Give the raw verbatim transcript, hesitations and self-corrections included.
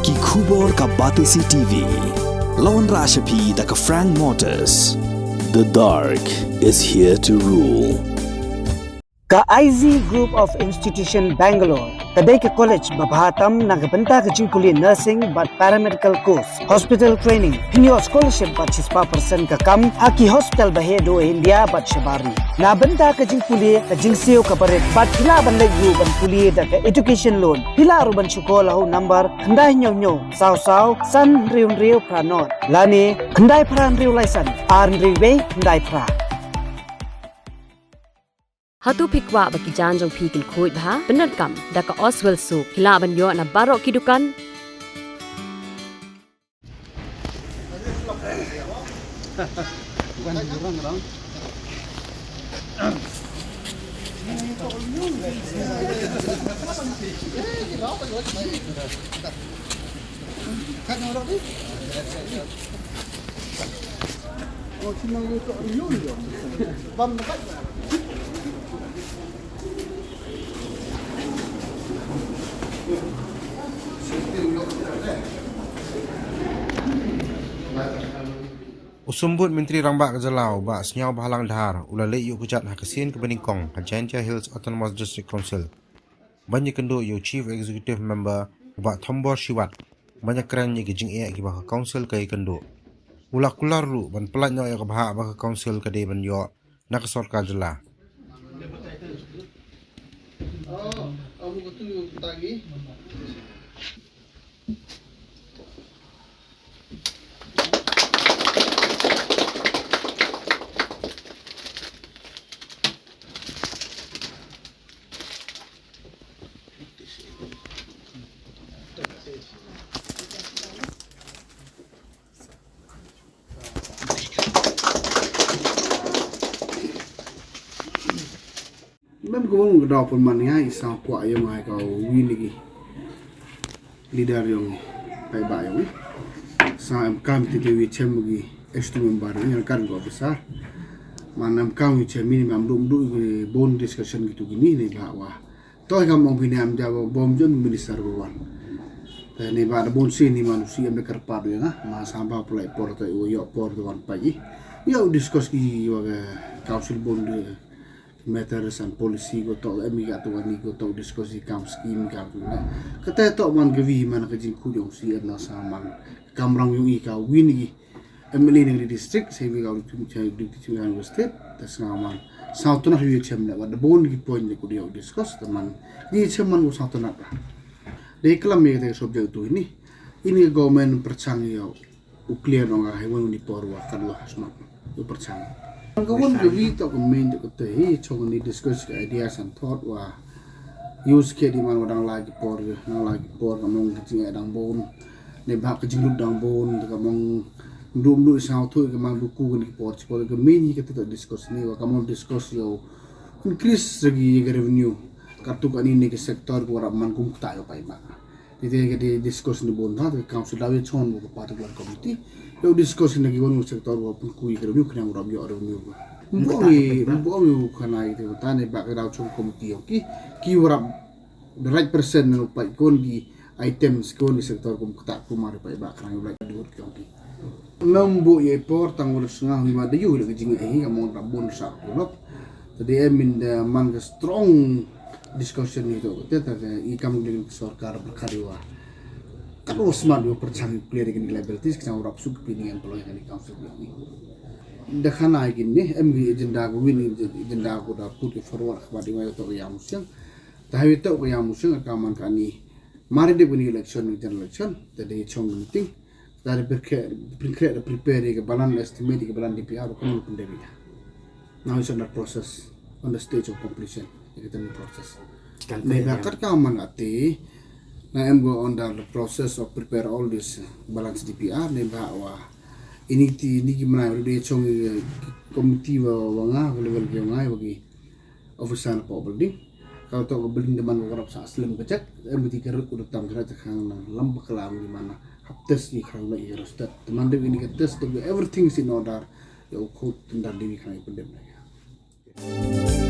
Ki khubor ka Batesi T V. La wanrah sha phi da ka Frank Motors. The dark is here to rule. Ka I Z Group of Institution Bangalore ka dei ka college ba bha tam na ka bynta ka jingpule nursing bad paramedical course, hospital training, pynïoh scholarship bad shispah percent ka kam ha ki hospital ba heh duh India bad shabar ri. Na bynta ka jingpule, ka jingsiew kaba rit bad phi lah ban leit ruh ban pule da ka education loan. Phi lah ruh ban shu call ha u number khyndai hynñiew hynñiew saw saw san hynriew hynriew phra nod lane khyndai phra hynriew lai san ar hynriew wei khyndai phra. Hato phi kwah ba ki jaiñ jong phi kin khuid bha? Pyndonkam da ka Oswell Soap. Phi lah ban ïoh na baroh ki dukan. U Symbud Myntri Rangbah ka jylla, u Bah Sniawbhalang Dhar, u la leit ïuh kjat ha ka sien kaba nyngkong ha Jaintia Hills Autonomous District Council ban ïakynduh ïa u Chief Executive Member, u Bah Thombor Shiwat, ban ïakren ïa ki jingeh kiba ka council ka ïakynduh. U la kular ruh ban pyllait noh ïa ka bhah ba ka council ka dei ban ïoh na ka sorkar jylla. Mem ka wong ka daw pynman ïa i sa kwah ïa ngai ka wi ni ki leader yong i paidbah yong i. Sa em kam ti te wi chem ki executive member yong i kan ka officer. Man em kam wi chem ini mam dum du ki bone discussion gitu gini ni ba wa. Toh kam ong pini am ja bom jon minister ba wan. Te ni ba da bone si ni man si em de kar pa du ya nga ma sa ba pulai por to yo por do wan pa i. Yo discuss ki wa ka council bone de matters and policy ko to em i ka to ni ko to discuss i kam scheme kam tu na. Kata to man ka wi man ka jingkhuid yong si em na sa man kam rang yong i ka wi ni. M L A na ka district, sa ïa ka deputy chief, deputy chief ka state, ta sngaman. Sa tynat ïa chem na, wat da bone ki point ne ku dei discuss, ta man. Ni chem man u sa tynat ba. Dei klam ïa ka subject tu ini. Ini government pyrchang ïa u clear nong ai wan ni por wa kan wa smat. U pyrchang. Ka wan ka wi to ka main to ka te hi, chong ni discuss ka ideas and thought wa. Use ke di man wa dang lai ki por, dang lai ki por ka mong ka jing dang bone. Ne ba ka jinglut dang bone, ka mong dum dum sa thu ka man bu ku ni por, por ka main hi ka te discuss ni wa ka mong discuss yo increase lagi ka revenue. Ka tu ka ni ni ka sector ko ra man kum kta yo pai ba. Ni te ka di discuss ni bone ba ka council daw ye chon bu ka particular committee. Yo discuss ni ki won sector ko pun ku ka revenue kena ura yo revenue. Mbo ngi mbo ngi kana ite ta ne ba ka daw chon committee yo ki ki ura the right person no pai kon ki items kon ki sector kum kta kumar pai ba khrang rai dur ki ong ki. Mem bu ye por tang ul snga mi ma de yu de jing e hi ka mon ra bun sa kulok. Tadi em in de man ka strong discussion ni to te ta i kam de sorkar berkadiwa. Kan u smat yu perchang clear ki liabilities kna u rap suk pini yang pelong yang ni council ni. Da khana ki ni em ki agenda ko win agenda ko da put ki forward ka ba di ma to ya musyang. Ta hawi to ya musyang ka man ka ni. Mari de ni election ni general election, ta de chong meeting. Ta de prepare prepare prepare ke balan estimate ke balan D P R ko mun pun de. Now it's under process, on the stage of completion. Ke ten process. Kan ne ba kat ka man ati na em go under the process of prepare all this balance D P R ne ba wa ini ti ni ki mana de chong committee wa wa nga level ke nga wa ki officer na pok building. Ka to ka building de man ko rap sa slim ka jek em ti ka rut ko tam kra ta khang na lam bakla mi mana hap test ni khang na i rostet. Te man de ini ka test de everything is in order. Ya u khot tendar de ni khang i pendem na ya.